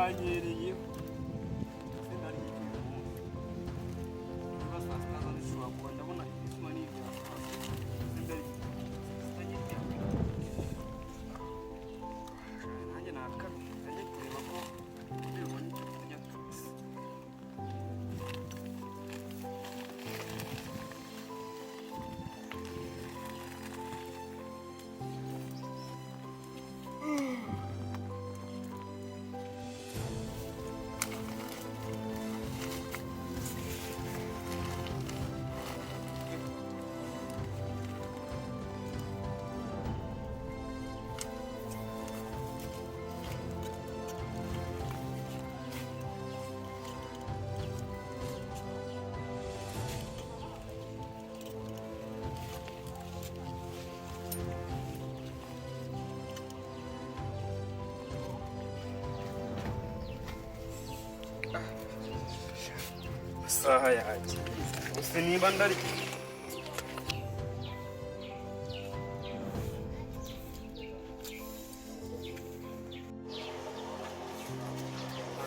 Bwanyereye se nari ngiye umunsi niba saa sita za zishobora kuba ndabona izuba ni irya saa sita se ndari saa sita nyirya. Nanjye nakamye njye kureba ko ndibona icyo kurya twese. Isaha yanjye gusa niba ndari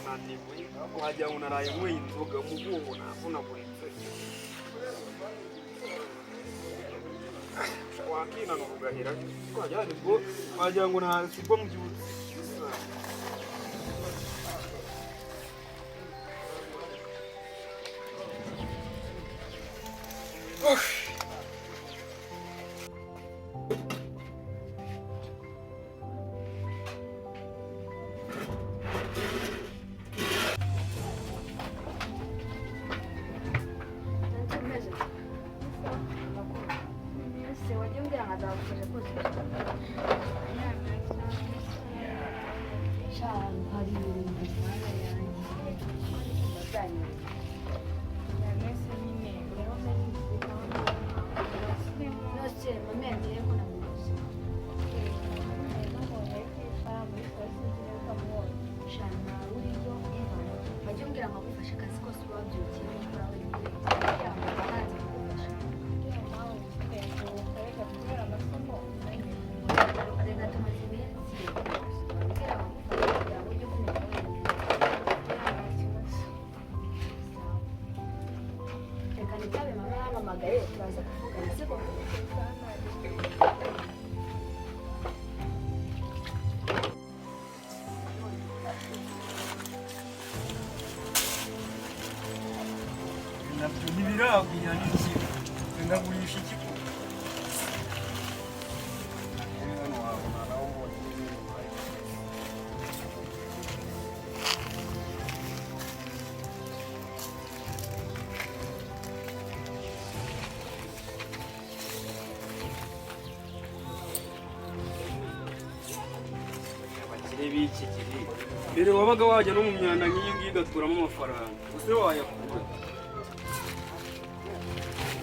naniwe, wagira ngo naraye nyweye inzoga, umugongo navunaguritse, wakinanura ugahera, wagira nibwo wagira ngo nta sibwo mbyutse. Se wajya umbwira nkazagufasha kose. Hari ibintu yanjye. Nose mama yagiye ko namuzi. Shana uriyo wajya umbwira nkagufasha akazi kose uba wabyukiye ukora wenyine ntazi kugufasha. Reka tumaze iminsi wambwira nkagufasha kugira ngo ujye uvunika wenyine. Sawa. Reka nitabe mama yampamagaye, turaza kuvugana, siko? Nabyo ntibiragwira n'ikigo ndagurisha ikigo. Hano wabona nawe ubonye n'ibintu bihari. Abakire b'iki gihe, mbere wabaga wajya no mu myanda nk'iyi ngiyi ugaturamo amafaranga, gusa wayakura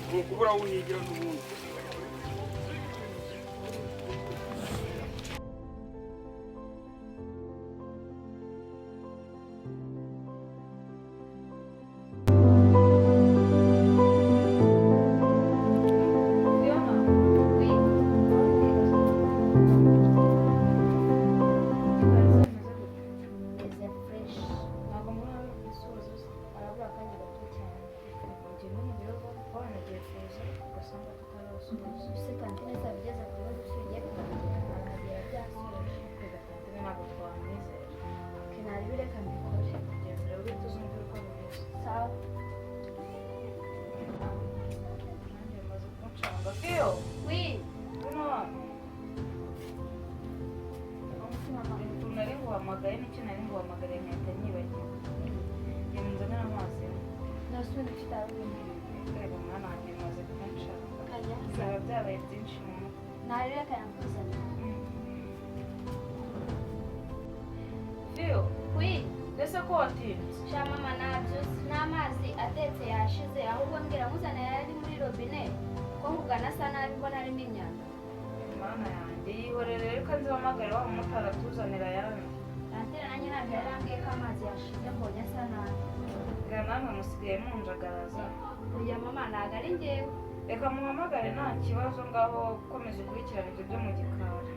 ni ukubura aho uhigira n'ubundi. Meze fresh. Ntabwo mbona hano ku isuzo. Arabura akanya gato cyane. Igihe n'umugero wanagiye kuza ugasanga tutarasuhuza. Ese tantine zabigeze ku bibazo byose ugiye kuhagera arahagera byasoje? Reka tantine ntabwo twamwizera. Kenari reka mbikore. Genda urebe tuzumve uko bimeze. Sawa. Nanjye bimaze kuncanga. Fiyo! Wi. Ngwino hano. Ukuntu nari nguhamagaye n'icyo nari nguhamagariye nkahita nyibagiwe. Genda unzanire amazi. Nasundi kitarundi. Reba mwana wanjye bimaze kuncanga. Kajya. Bizaba byabaye byinshi mu mutwe. Nari reka yakuzanira. Fiyo! Wi. Ese ko watinze? Sha mama nabyo n'amazi atetse yashize, ahubwo mbwira nkuzanira yari muri robine ko nkugana asa nabi mbona arimo imyanda. Mana yanjye, yihorere, reka nzihamagare wa mumotari atuzanira ayandi. Tantine nanjye ntabwo yarambwiye ko amazi yashize, mbonye asa nabi. Reka namwe musigaye munjagaraza. Oya mama, ntabwo ari njyewe. Reka muhamagare nta kibazo, ngaho komeza ukurikirane ibyo byo mu gikari.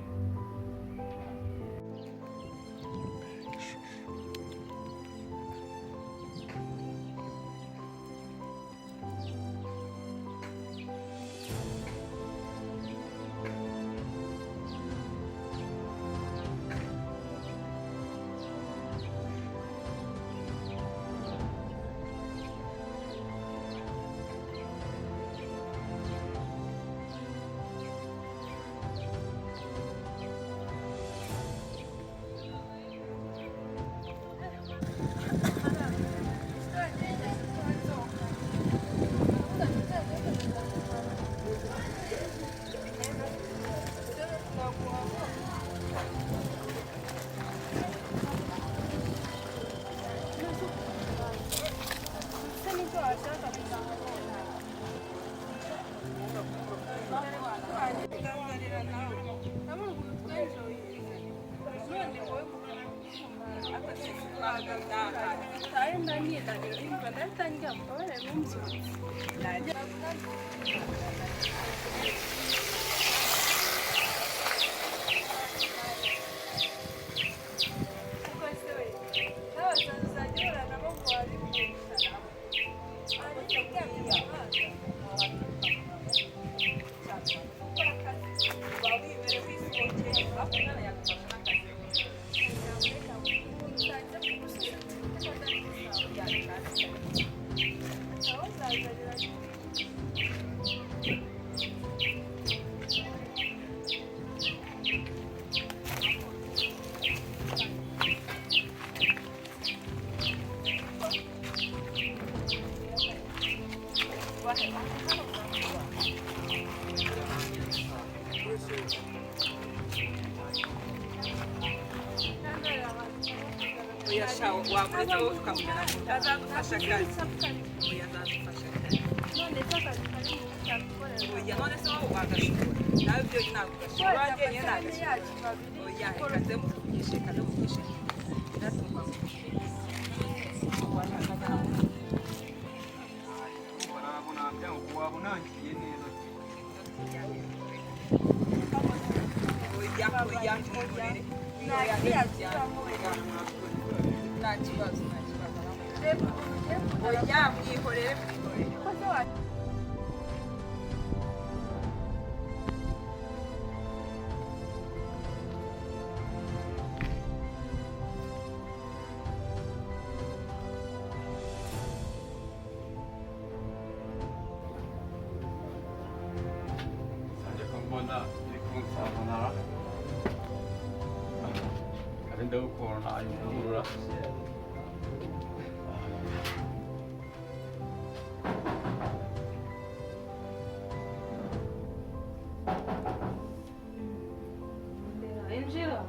Injira.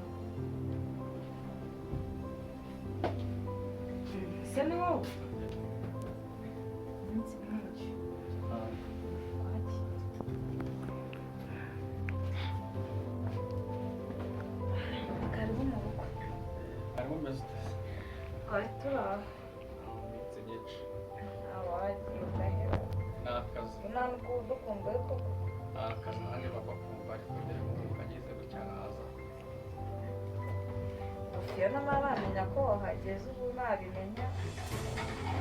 Se ni wowe? Iminsi myinshi. Karibu mu bukwe. Karibu meze ute? Twari turi aho. Iminsi myinshi. Abagiye udahera. Ni akazi. Nta nubwo udukumbuye koko. Ni akazi nanjye bakumva ariko mbere ngo kageze gutya nkaza. Fiona ntaramenya ko wahageze ubu nabimenya.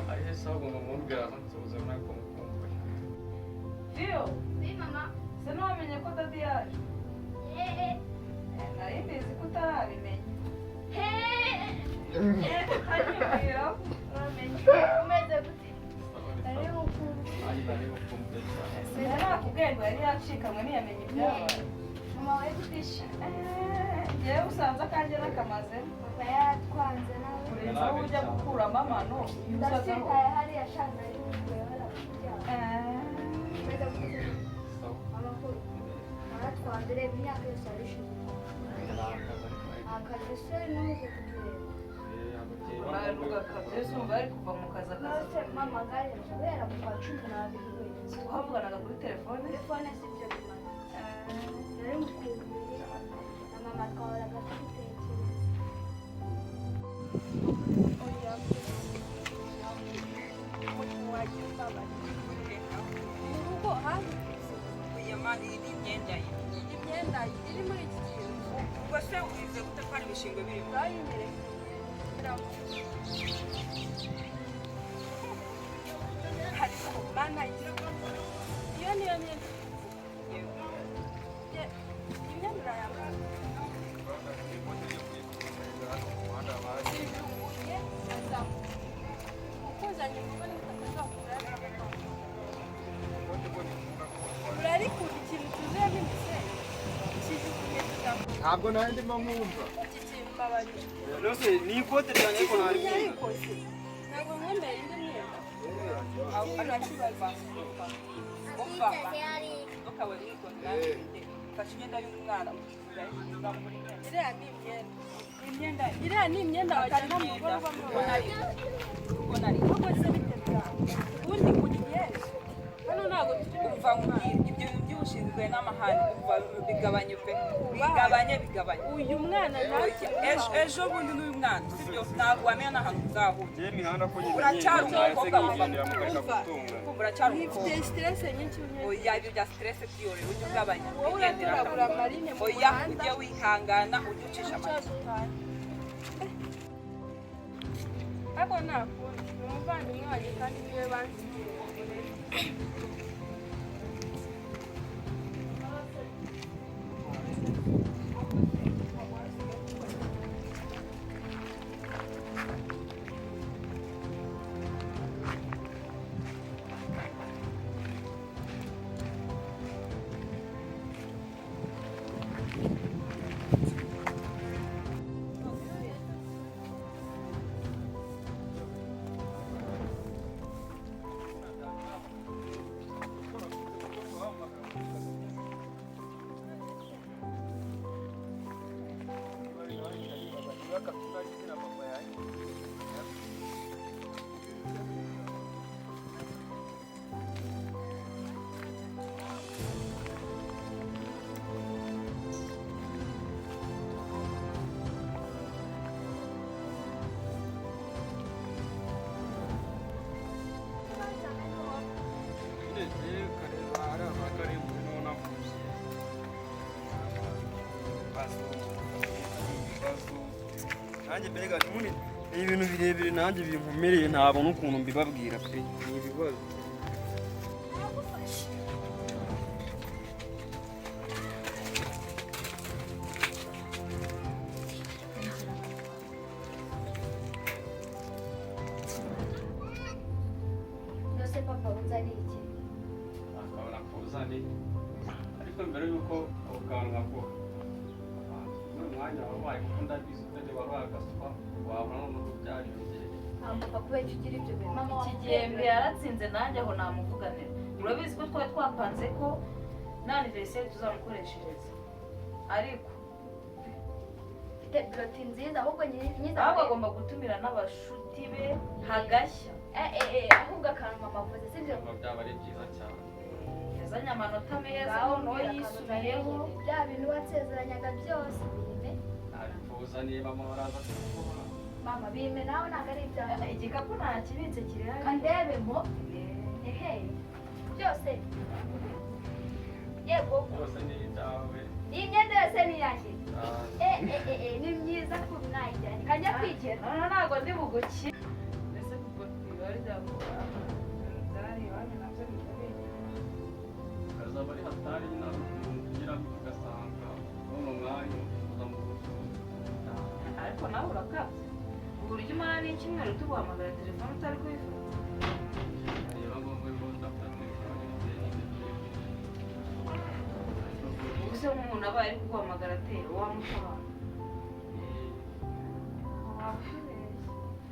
Ari se ahubwo ngo mumbwire aza nsuhuze nawe ko mukumbuye. Fio! Oui mama. Se ntiwamenye ko dadi yaje? Hehe. Nari mbizi ko utarabimenya. Hehe. Hanyumvira uramenye. Umeze gute? Nari ngukumbuye. Nanjye nari ngukumbuye cyane. Sinakubwiye ngo yari yacikanwe ntiyamenye ibyabaye. Mama wari gutishima. Njyewe usanze akanjye n'akamazemo. Papa yaratwanze nawe. Kurenza aho ujya gukuramo amano. Ndasitaye hariya shanze ari ngukuye hariya kuryama. Umeze gute? Amakuru. Waratwanze reba imyaka yose warishize. Akazi se n'uze kutureba. Bari kuva mu kazi akazi. Mama gare guhera ku kwa 12 wese. Twavuganaga kuri telefone. Telefone si byo bimaze. Nari mukumbuye na mama twahoraga tubitekereza. Mu rugo imyenda iri muri iki kintu. Ubwo se wize gute ko hari ibishingwe birimo? Bayinyereka. Ariko mana iyo niyo myenda imyenda urayambara. Ukuzanye urugo n'ubutaka urarikunda ikintu tuzuyemo imisenyi kijugunye tugakura. Ntabwo nari ndimo nkumva. Iki kintu mbabarira. Rwose ni ikote ryanjye ariko ntari kumva. Ariko se ntabwo nkwemera indi myenda. Iriya ni imyenda. Iriya ni imyenda wajyana mu rugo rubamo. Ahubwo se bite bwawe? Ubundi uri yesu. Hano ntabwo Ntabwo umva nkubwire ibyo bintu by'ubushinzwe n'amahane, umva bigabanye pe, bigabanye bigabanye. Uyu mwana nawe Ejo bundi n'uyu mwana sibyo, ntabwo wamenya n'ahantu uzahura. Njyewe imihanda ko nyine Uracyari umukobwa. nkigendera mukareka gutunga. Kumva uracyari umukobwa. Mfite stress nyinshi. Oya, ibyo bya stress byihorere, ujye ugabanya. Wowe uratoragura marine mu Oya, muhanda. ujye wihangana, ujye ucisha make. Ariko ntakundi, ni umuvandimwe wanjye kandi niwe bansigiye umurere. Nanjye mbega ubundi ibintu birebire nanjye binkomereye, ntabona ukuntu mbibabwira pe, ni ibibazo. Nose papa, unzaniye iki? Akabona kuzane, ariko mbere y'uko ako kantu nkaguha muri umwanya wabaye, kuko ndabizi utajya wabaye agaswa wabona noneho byariyongereye. Ah, papa, kubera icyo ugira ibyo bintu? Mama. Iki gihembwe yaratsinze, nanjye aho namuvuganira. Urabizi ko twari twapanze ko na anniversaire tuzamukoreshereza, ariko Mfite bulletin nziza ahubwo nyiza. Ahubwo agomba gutumira n'abashuti be hagashya. Eh eh eh, ahubwo akantu mama avuze sibyo. Biba byaba ari byiza cyane. Yazanye amanota meza, Ngaho noneho mbwira akantu yisubiyeho. uzaniye. Bya bintu wansezeranyaga byose bime. Ntabikuzaniye, mama baraza kubikora. Mama, bime nawe, ntabwo ari ibyawe. Igikapu ntakibitse kiri hariya. Kandebemo ehe, byose, yego. Byose ni ibyawe. Iyi myenda yose ni iyanjye? Ah. Eh eh eh eh, ni myiza kubi, nayijyanye kajya kwigera. Noneho ntabwo ndi buguki. Mbese kuko barya ngo byari iwanyu nabyo bitabiriye. Kazaba ari hatari nyine, ukuntu tugira ugasanga none umwanya uza mu rugo. Ariko nawe urakabye, uburyo umara n'icyumweru tuguhamagara telefone utari kuyifata. Reba ngombwa ko ndafata telefone bitewe n'ibyo turi. Ubuse nk'umuntu abaye ari kuguhamagara ateye, wamutabara?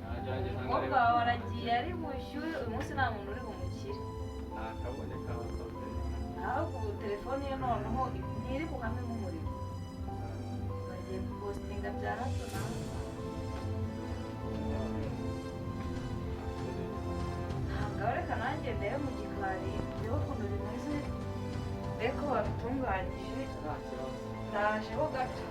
Nagerageza. Umukobwa wawe aragiye ari bushyuhe uyu munsi, nta muntu uri bumukire. Ntakaboneka wasabye. Ahubwo ubu telefone ye noneho ntiri buhamemo umuriro, bagiye gupostinga bya hato na hato. Ntabwo, reka nanjye ndebe mu gikari, ndebe ukuntu bimeze, ndebe ko babitunganyije. Nta kibazo. Ndajeho gato.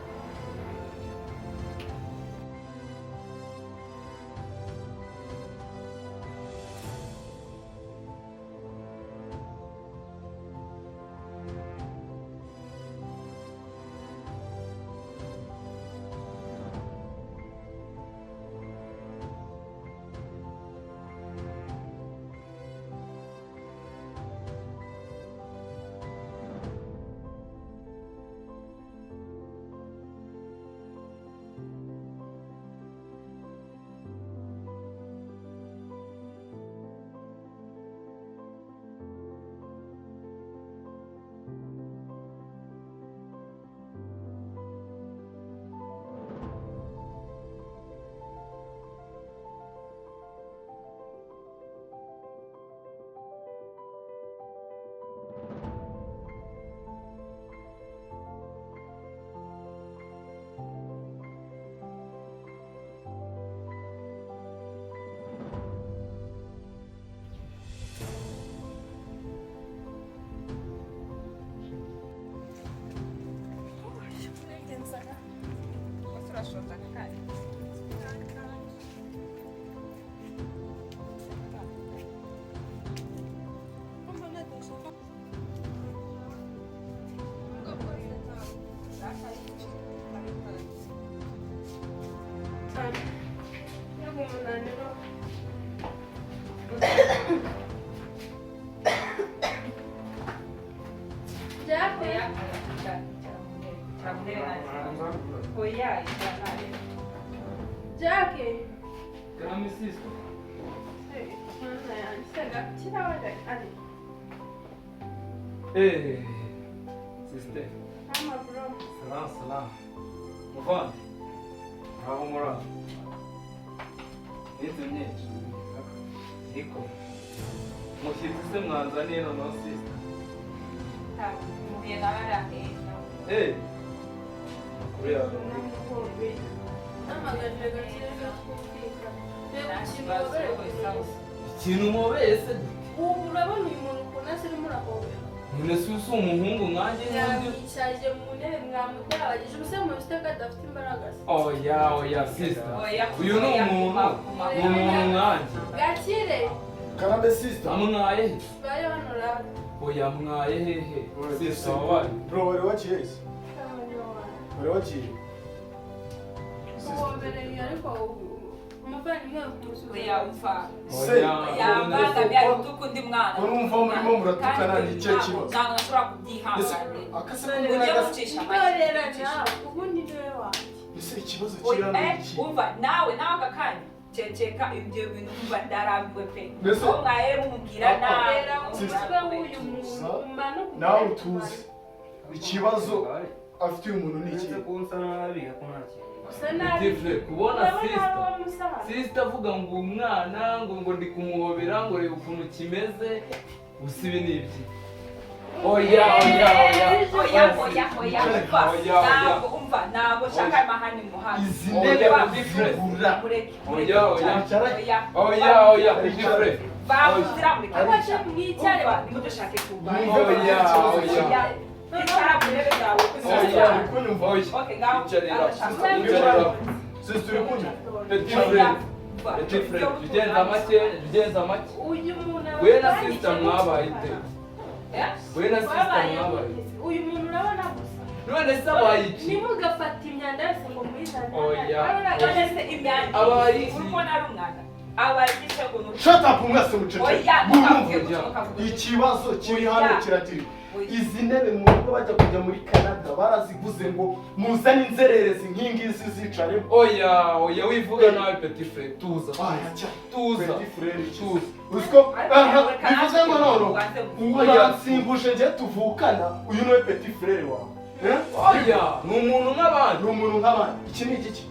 Urashonza aka kanya. Ntabwo umunaniro. Jack, Oya, icara nabi. Jack. Karame sister. Mwana yanjye, se gakira wajya ari. Eh, sister. Ama bro. Salam salam. Muvandi. Muraho muraho. Nize myinshi. Niko. Mushyitsi se mwanzaniye noneho sister. Muhuye nawe arahenda. Eh. Amakuru yawe ni Namuhobeye. Namagaje gakire gatwumvikana. Reba Nta ikintu kibazo, uhobere wese aho. ikintu mubeye se gute? Ubu urabona uyu muntu ukuntu asa urimo urahobera. None se usi umuhungu nkanjye n'undi? Mwamwicaje mu ntebe mwamudabagije ubuse mufite ko adafite imbaraga se. Oya oya sister. Oya, Uyu ni oya, umuntu, kuma, kuma. ni umuntu nkanjye. Gakire Karame sister. Amwaye he? bayo hano rero. Oya mwaye hehe? Sister wabaye. Bro, wari wagiye se? Wari wagiye? Uhobereye ariko umuvandimwe we kumusubiza. Oya, umva. Se, Oya, Yambangamiye ari gutuka undi mwana. ko numva murimo muratukana Kandi ni ikihe ntabwo- kibazo? Ntabwo nashobora Ese kubyihanganira. akase Ujye ko mbona gucisha make. Ndorera nawe ubundi niwe wanjye. Ese ikibazo Oya, kiri hano eh, ni iki? umva nawe nawe aka kanya ceceka ibyo bintu umva ndarambiwe pe. Mbese- Aho mwahere mumubwira Ah, ah. nabi. Rera umutwe w'uyu muntu umanuke. Nawe utuze. Ikibazo afite uyu muntu ni iki? Uretse ko nsa nabi ariko nta kintu. Usa nabi. Petit frère, kubona Urabona ari sister. uwo musaza. Sister avuga ngo umwana ngo ngo ndi kumuhobera ngo reba ukuntu kimeze gusa ibi ni ibyi. Oya oya oya. Oya, oya, oya, umva. Oya, oya. Ntabwo, umva, ntabwo nshaka ayo mahane muhanda. Izi Oya, ntebe Petit frère. zigura. Mureke, Oya, oya. Icara. Oya. Oya oya Petit frère. Bamuzira mureke. Akoze mwicare. Umva, nimudushake kuba. Mwumve Oya, ikibazo oya. kiri. Oya. Icara ku ntebe zawe. Oya. Uri kunyumva? Oya. Okay, ngaho. Icarira. Arashaka. Icarira. Sister uri kunyumva? Petit Oya. frère. Umva. Petit frère, ugenza make, ugenza make. Uyu muntu aba We na sister mwabaye ite? Eh? We na sister Wabaye mwabaye. gute? Uyu muntu urabona gusa. None se abaye iki? Nimugafata imyanda yose ngo muyizane. Oya. None se imyanda. Abaye iki? Uri kubona ari umwanda. Abaye iki ngo ni Shut up mwese muceceke. Oya, Mwumve. ntukavuge gutyo, ntukavuge gutyo. Ikibazo kiri hano kiragira. Oya. Izi ntebe mu rugo bajya kujya muri Canada baraziguze ngo muzane inzererezi nk'ingizi zicaremo. Oya oya wivuga nabi Petit frère, tuza. Oya cya. Tuza. Petit frère iki? Tuza. Uziko Ariko aha reka bivuze ngo natwe none tubanze uransimbuje njye tuvukana uyu niwe petit frère wawe. Eh? Oya, ni umuntu nk'abandi. Ni umuntu nk'abandi. Iki ni igiki?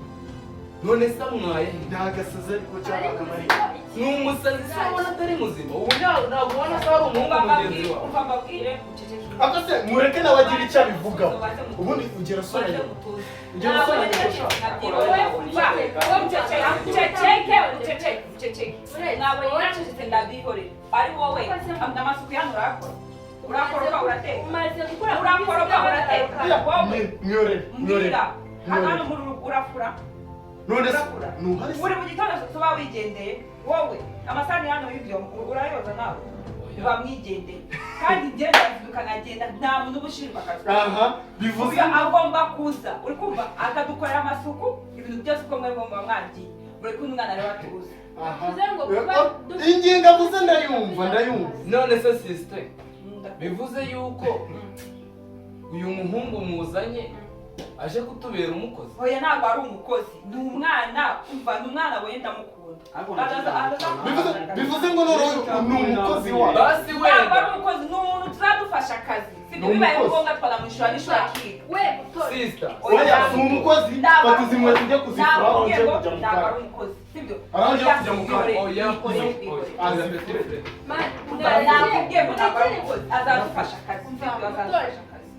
None se amwaye he? Ni agasazi ariko cyangwa Ariko akamari. uzi ko Ni umusazi se ubona atari muzima. Ubu ntabwo ubona ko ari umuhungu Umva mugenzi mbabwire, wawe. umva mbabwire, muceceke. Ako se mureke nawe agira icyo abivugaho. Ubundi ugera Banze soraya. mutuze. Ugera Ntabwo soraya. wowe umva, wowe muceceke, muceceke, muceceke, muceceke. Ntabwo nacecetse ndabihorera. Ari wowe, amasuku hano urakora. Urakoropa urateka. Umaze gukura Urakoropa urateka. Wowe, Mworere. Mworere. mbwira. Hano hano muri uru urafura. None se Urakura. ntuhari se? Uri mu gitondo uba wigendeye. Wowe, amasahani hano y'ibyo urayoza nawe. Uba mwigendeye. Kandi njye ndazinduka nkagenda nta muntu uba ushinzwe akazi. Aha bivuze Uyu agomba kuza uri kumva akadukorera amasuku ibintu byose uko mwe muba mwagiye mureke undi mwana rero atuze. Aha. Bivuze ngo kuba Ingingo avuze ndayumva ndayumva. None se sister, bivuze yuko uyu muhungu muzanye aje kutubera umukozi. Oya ntabwo ari umukozi ni umwana umva ni umwana wenda mukunda. Bivuze ngo none uyu ni umukozi wawe. Basi Ntabwo ari wenda umukozi ni umuntu tuzadufasha akazi sibyo Ni bibaye umukozi. ngombwa twanamwishyura n'ishuri akiga. We mutore. sister, Oya si umukozi fata izi nkweto ujye kuzifura Ntabwo aho ugiye ngo kujya mu ntabwo ari kaga. umukozi sibyo. Aho ugiye kujya mu kaga. oya Bikore, oya Petit frère. Man, Nakubwiye ngo ntabwo ari umukozi azadufasha akazi sibyo azadufasha akazi.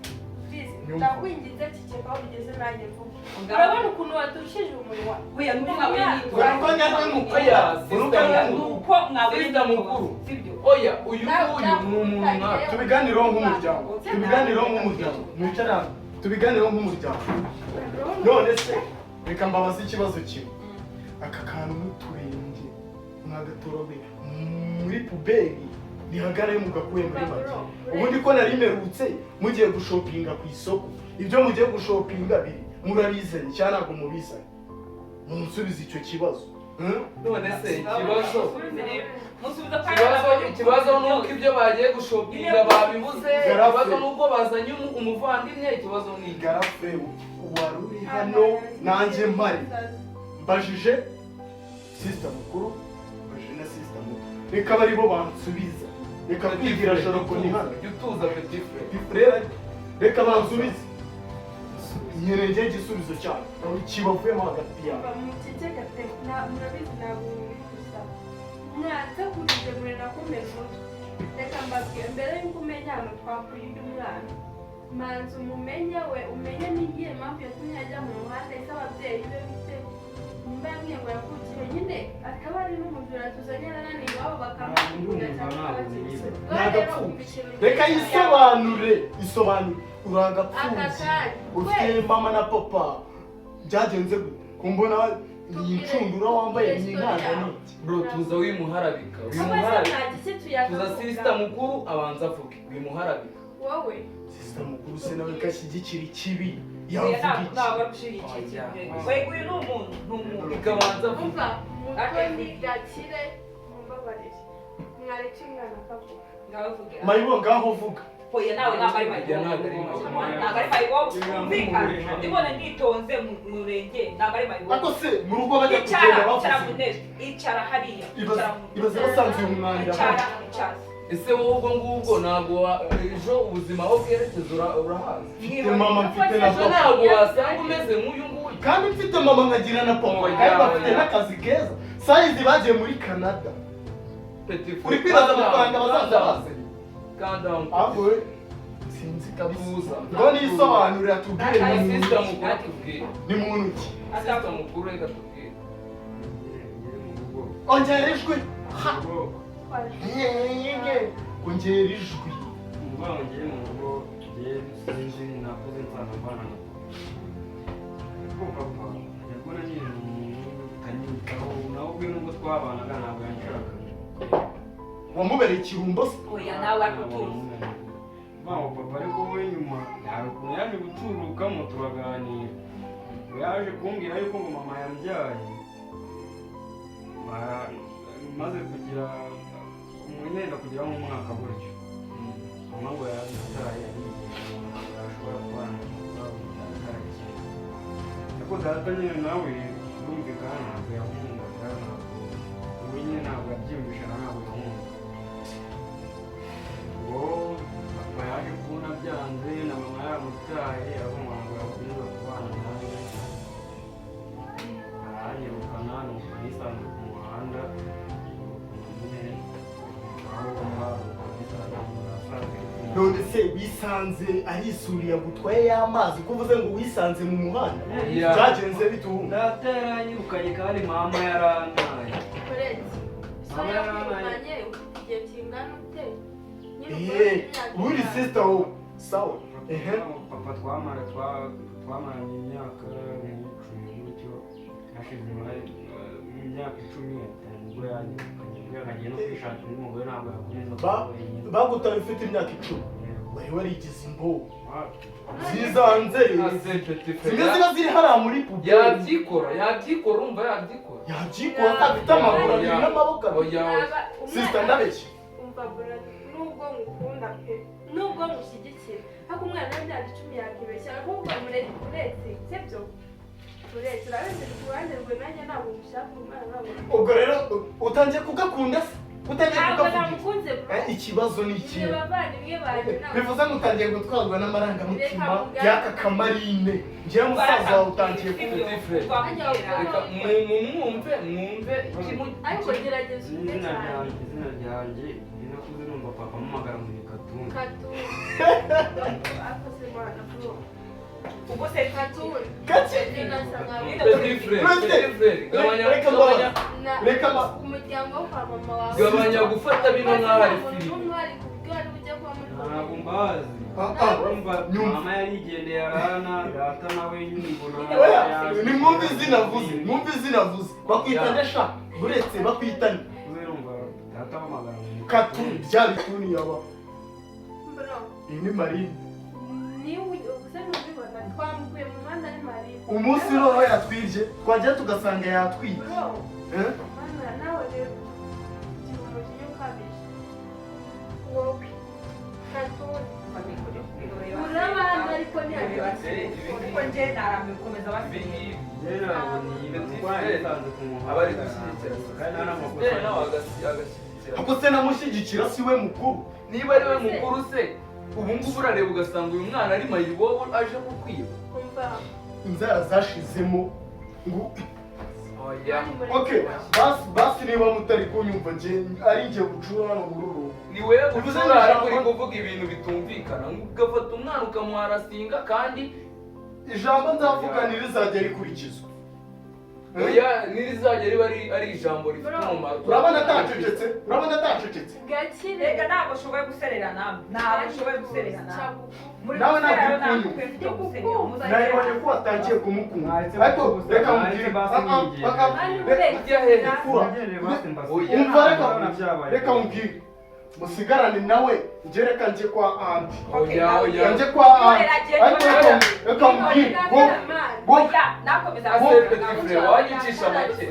Please, ndakwinginze ceceka aho bigeze nanjye mvuge. Ngaho. Urabona ukuntu waturushije umunwa. Oya nuko mwabonye nitwara. Uruko nyarwe mukuru. Oya, Uruko sister nyarwe mukuru. Nuko mwabonye Sister mukuru. sibyo. Oya, uyu nguyu ni umuntu nkawe. Tubiganireho nk'umuryango. Tubiganireho nk'umuryango. Mwicare hano. Tubiganireho nk'umuryango. None se Reka mbabaze ikibazo kimwe. Aka kantu n'uturenge mwagatorobe muri poubelle nihagare mugakuye muri make. Ubundi ko nari merutse mugiye gushopinga ku isoko, ibyo mugiye gushopinga biri murabizanye cyangwa ntabwo mubizanye? Munsubize icyo kibazo. None se ikibazo Musubiza ko ikibazo ni uko ibyo bagiye gushopinga babibuze, ikibazo ni uko bazanye umuvandimwe, ikibazo ni iki? Garafe wari uri hano nanjye mpari, mbajije sister mukuru, mbajije na sister muto, reka bari bo bansubiza. Reka kwigira joroko ni hano. Jya utuza, petit frère. Frère, reka bansubize, nkeneye igisubizo cyayo kibavuyemo hagati yabo. Muceceke pe, murabizi ntabwo muri gusa mwanze mure nakomeza umutwe. Reka mbabwire, mbere y'uko umenya ahantu twakuye uyu mwana, manza umumenye we, umenye n'iyihe mpamvu yatumye ajya mu muhanda. Ese ababyeyi be bite? Nimba yambwiye ngo yavukiye nyine akaba ari n'umujura tuzanye arananiye iwabo bakamukunda cyangwa bakabakiriza. Nagapfubyi. Reka yisobanure, isobanure. Uragapfubyi? Aka kanya. Ufite mama na papa, byagenze gute kumbona iyi ncundura wambaye ni inanga n'iki? Bro, tuza, wimuharabika, Wowe se wimuharabika. nta giki? Tuza, sister mukuru abanza avuge, wimuharabika. Wowe. Sister mukuru se nawe kashyigikira ikibi, Oya, yavuga ntabwo iki? ntabwo ari gushyigikira. We, uyu ni umuntu, ni umuntu. Reka abanza avuge. Umva, Mutoni, Gakire, mumbabarire, mwareke umwana akavuga. Ngaho vuge. Mayibo, ngaho vuga. Oya, nawe ntabwo ari Oya, ntabwo ari mayibobo. mayibobo. Ntabwo ari mayibobo, twumvikane. Ndibona nitonze mu murenge, ntabwo ari mayibobo. Ako se mu rugo bajya Icara, kugenda icara mu bavuze ntebe, icara hariya, icara mu ibaze basanze uyu mwanda icara, hano. Icara. Ese wowe ubwo ngubwo ntabwo ejo ubuzima aho bwerekeza urahazi? Mfite mama, mfite na Ejo papa. ntabwo wasanga umeze nk'uyu nguyu. Kandi mfite mama nkagira na papa, Oya, kandi bafite oya. n'akazi keza. Sayizi bagiye muri Canada. Petit frère. Uri kwibaza amafaranga bazaza bazanye? Calm down. Ahubwo we sinzi kabisa. Tuza. Ngo nisobanurire, atubwire ni muntu Sister ki. mukuru atubwire. Ni muntu ki? Sister mukuru, reka tubwire. Ongera ijwi. Ha! Ongera ijwi. Umva, ngiye mu rugo, ngiye sinzi, nakuze nsanga mbana na papa, ariko papa ajya kubona nyine ni umuntu utanyitaho, nawe ubwe nubwo twabanaga ntabwo yanshakaga. Wamubereye ikirumbo se? Oya, nawe ariko tuzi. Bawo papa, ariko we nyuma hari ukuntu yaje guturukamo turaganira. Ngo yaje kumbwira yuko ngo mama yambyaye maze kugira umwenda kugira nk'umwaka gutyo, mama ngo yarabitaye arigendera, ntabwo yashobora kubana na papa karakira. Ariko data nyine nawe birumvikana ntabwo yakundaga, ntabwo we nyine ntabwo yabyiyumvishaga, ntabwo yankundaga. Ubwo papa yaje kubona byanze na mama yaramutaye, aravuga ngo yakomeza kubana nanjye, aranyirukana. Nuko nisanze ku muhanda nyine aho nisanze nasanze ku muhanda. None se wisanze ari isuri yagutwaye y'amazi, ko uvuze ngo wisanze mu muhanda? Yeah. Byagenze bite ubu? Data yaranyirukanye kandi mama yarantaye. Uretse so Mama yakwirukanye ufite igihe kingana ute nyine? Ubwo Eh, imyaka uri ingahe? sister wowe, sawa, ehe. Papa twamaranye imyaka nk'icumi gutyo, hashize nyuma imyaka 10 nibwo yanyirukanye, ubwo yakagiye no kwishakira undi mugore, ntabwo yakomeza kuba wenyine. Bagutaye ufite imyaka 10, wari warigize imbobo Wapi? zizanze Ase petit frère. zimwe ziba ziri hariya muri poubelle. Yabyikora, yabyikora, urumva yabyikora. Yabyikora afite amaguru abiri Oya. n'amaboko abiri. Oya, oya. Sister, ndabeshya? Umva bro, nubwo ngukunda pe, nubwo ngushyigikira, ariko umwana w'imyaka 10 yakibeshya? Ahubwo uretse, sibyo? Uretse, urabizi ku ruhande rwe nanjye ntabwo ngushaka, umwana ntabwo. Ubwo rero utangiye kugakunda se? Utangiye Ntabwo kugavuga? namukunze bro. Eh, ikibazo ni Ibyo ikihe? bavandimwe banjye ntabwo. Bivuze ngo utangiye gutwarwa n'amarangamutima Reka mugane. y'aka kamarine. Njyewe musaza wawe, utangiye kuba Petit frère. Reka mwumve, mwumve Ariko gerageza umve Izina cyane. ryanjye, izina ryanjye nakuze numva papa ampamagara ngo ni Katuni. Katuni akoze mwana bro. Ubwo se Katuni. Gake. Petit frère, petit frère, gabanya, Reka gabanya, mbabaze. Reka Umuryango wo kwa mama wawe gabanya gufata bino nk'aho ari Nta muntu filime. n'umwe wari ku buryo wari bujye kuba muri Ntabwo mbazi. Urumva mama yarigendeye arana data nawe nyine mbona. Oya, ni mwumve izina avuze, mwumve izina avuze. Bakwita ndesha, buretse bakwita urumva data wamagana. Katu bya bituni yaba. Bro. Iyi ni Marine. Ni ubuze n'ubibona twamukuye mu muhanda ni Marine. Umunsi roho yatwibye, twajya tugasanga yatwibye. Bro. Mana nawe rero gira umujinya ukabije. Wowe Katuni. Urabana ariko ntiyabibaze. Kuko njye narambiwe gukomeza basenga. Abari gushyigikira sister nawe agashyigikira. Ako se namushyigikira si we mukuru. Niba ari we mukuru se ubu ngubu urareba ugasanga uyu mwana ari mayibobo aje kukwiba. Inzara zashizemo ngo okay, basi niba mutari kunyumva nje ari nje bucura hano muri uru. Ni wewe bucura ariko uri kuvuga ibintu bitumvikana ugafata umwana ukamuharasinga kandi ijambo nzavuga ntirizajya rikurikizwa. Oya nirizajya riba ari ijambo rifite umumaro. Urabona atacecetse, urabona atacecetse. Gakire. Reka ntabwo ushoboye guserera namwe. Ntabwo ushoboye guserera namwe. Nawe ntabwo nabonye ko watangiye kumukunda. Ariko reka mubwire. Umva reka mubwire. Musigarane nawe njye reka njye kwa anti. Njye kwa anti. Ariko reka mubwire. Oya nakomeza wagicisha make.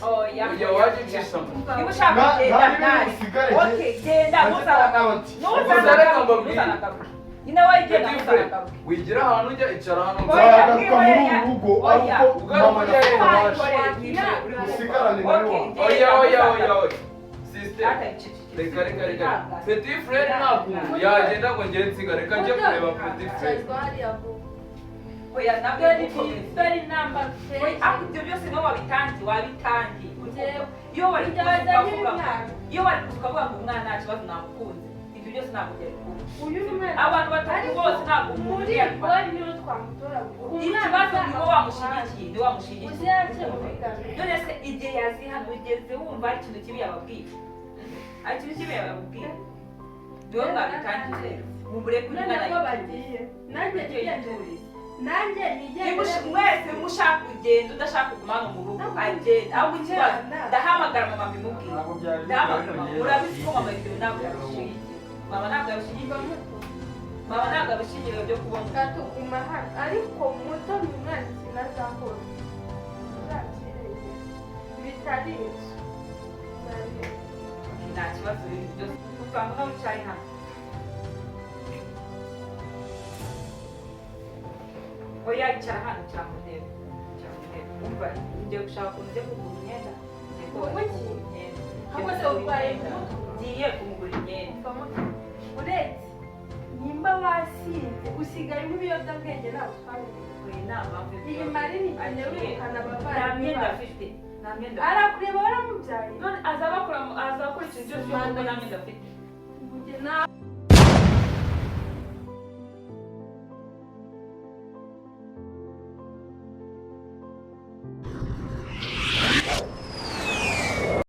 Oya wagicisha make. Niba ushaka kugenda nawe. Okay, genda ntuzanagaruke. Ntuzanagaruke. Nyine wowe genda ntuzanagaruke. Wigira ahantu ujya icara hano. Nzagaruka muri uru rugo ariko mama na papa baje. Musigarane nawe. Oya oya oya oya. Sister. Reka reka reka. Petit frère nta kuntu yagenda ngo njye nsiga reka njye kureba petit frère. Oya nabwo dore inamba ariko ibyo byose niwe wabitangiye. Iyo wari kuvuga ngo umwana nta kibazo namukunze, ibyo byose ntabwo byari kuba. Abantu batatu bose ntabwo muri gori niwe twamutora. Ikibazo niwe wamushyigikiye, niwe wamushyigikiye. None se igihe yazi hano ugeze wumva ari ikintu kibi yababwiye? Ari ikintu kibi yababwiye? Niwe mwabitangiye rero. Mumureke umwana yiturize. Nanjye nigendere. Nanjye nigendere. Mwese mushaka kugenda udashaka kuguma hano mu rugo agenda. Ahubwo ikibazo ndahamagara mama mbimubwire. Ndahamagara mama. Urabizi ko mama ibyo ntabwo yabishyigikiye. Mama ntabwo yabishyigikiye. Mama ntabwo abishyigikiye byo kubona. Katuguma hano ariko muto ni umwana sinazakora. Uzabyirengere. Bitari ibyo. Nta kibazo ibintu byose. Usanga nawe wicaye hano. Oya icara hano icara mu ntebe. Icara mu ntebe. Umva ngiye gushaka ukuntu njya kugura imyenda. Ngiye kugura imyenda. Ahubwo se urwaye umutwe? Ngiye kumugura imyenda. Uretse nimba wasinze usigaye nk'ibiyobyabwenge ntabwo twabimenya. Iyi Marine igiye wirukana abavandimwe Nta myenda afite. Nta myenda. Arakureba waramubyaye. None azabakora azakora ikintu cyose nta myenda afite. Njye nawe